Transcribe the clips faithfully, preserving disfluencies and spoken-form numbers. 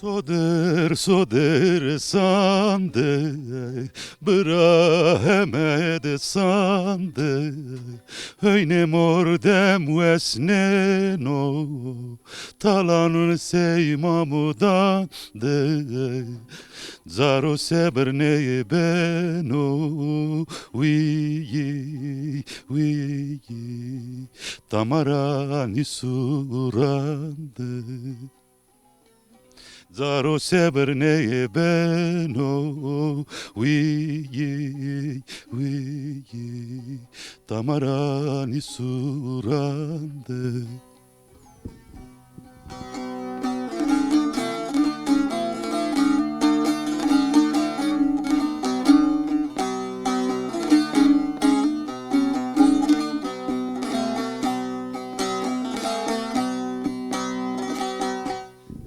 Sodir, sodir sande, bira Hemed sande, heyne mordem wesneno, talanun sey mamudan de, caro sebir nêbeno, wiyi, wiyi, tamara nîsuran de. Caro sebir nêbeno, wiyi, wiyi, tamara nîsuran de.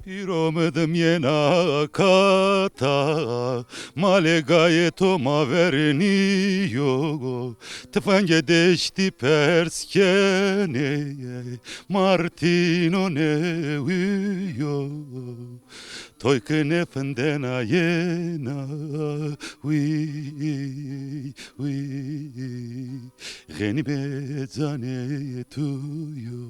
Pîro mi dim yena kata, malê gayê to ma vernîyo. Tifengê deştî pers kenê, Martîno nêwîyo. Toy ki nêfindena yena, wî, wî, xenîmê canê tu yo.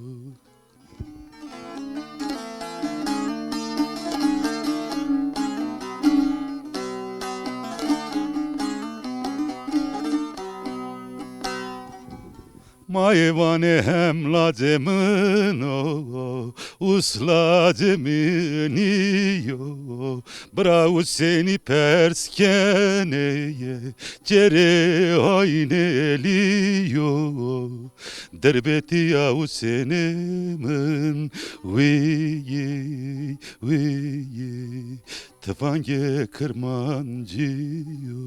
Mayê vanê hem lacê min o, us lacê min î yo. Bira Usênî pers kenê, cêrê haynelî yo. Derbetîya Usênê min, wîyî, wîyî, tifangê kirmancî yo.